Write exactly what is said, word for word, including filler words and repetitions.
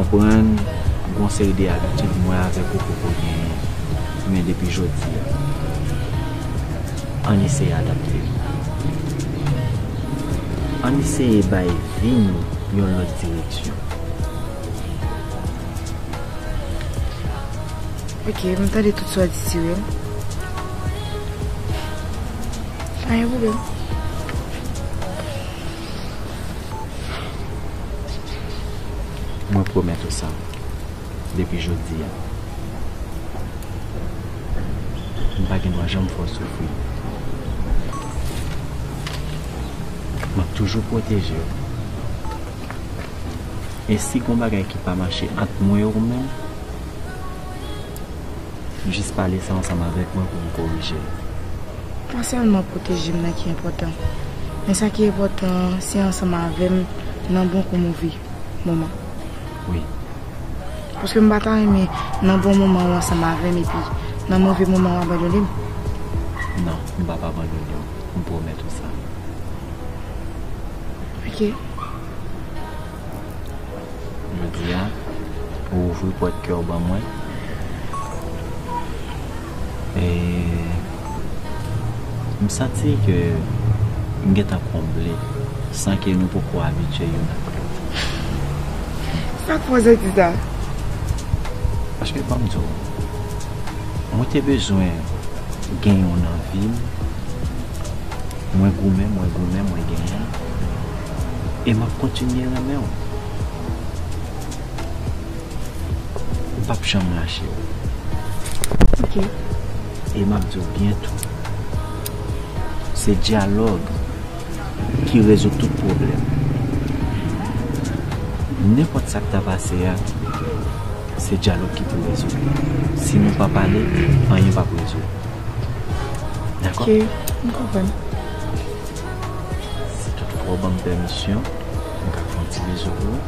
Konprann gon seri de abitid mwen avèk ou poko genyen, men depi jodi a, ann eseye adapte nou. Ann eseye bay vi nou yon lòt direksyon. Ok, m tande tout sa w di, Siril. Pa gen pwoblèm. Mwen pwomèt ou sa, depi jodi a, m pa gen dwa janm fè w soufri. M ap toujou pwoteje w. E si gon bagay ki pa mache ant mwen e ou menm, jis pale sa ansanm avèk mwen pou m korije l. Pa sèlman pwoteje m nan ki enpòtan, men sa ki enpòtan an, se ansanm avè m nan bon kou move moman. Wi. Paske m pa ta renmen nan bon moman ou ansanm avè m epi nan move moman ou abandone m. Non, m p ap abandone w. M pwomèt ou sa. Ok. Jodi a, ou ouvri pòt kè w ban mwen. E m santi ke m gentan konble san ke nou poko abitye youn ak lòt. Sa k fè w santi sa? Paske ban m di w, mwen te bezwen gen yon nan vi m. Mwen goumen, mwen goumen, mwen genyen l. E m ap kontinye renmen w. M p ap janm lache w. Ok. E m ap di w byen tou. Se dyalòg ki rezoud tout pwoblèm. Nenpòt sa k ta pase a, se dyalòg ki pou rezoud li. Si nou pa pale, anyen p ap rezoud. Dakò? Ok, m konprann. Si toutfwa w ban m pèmisyon, m ka fè yon ti bizou pou ou.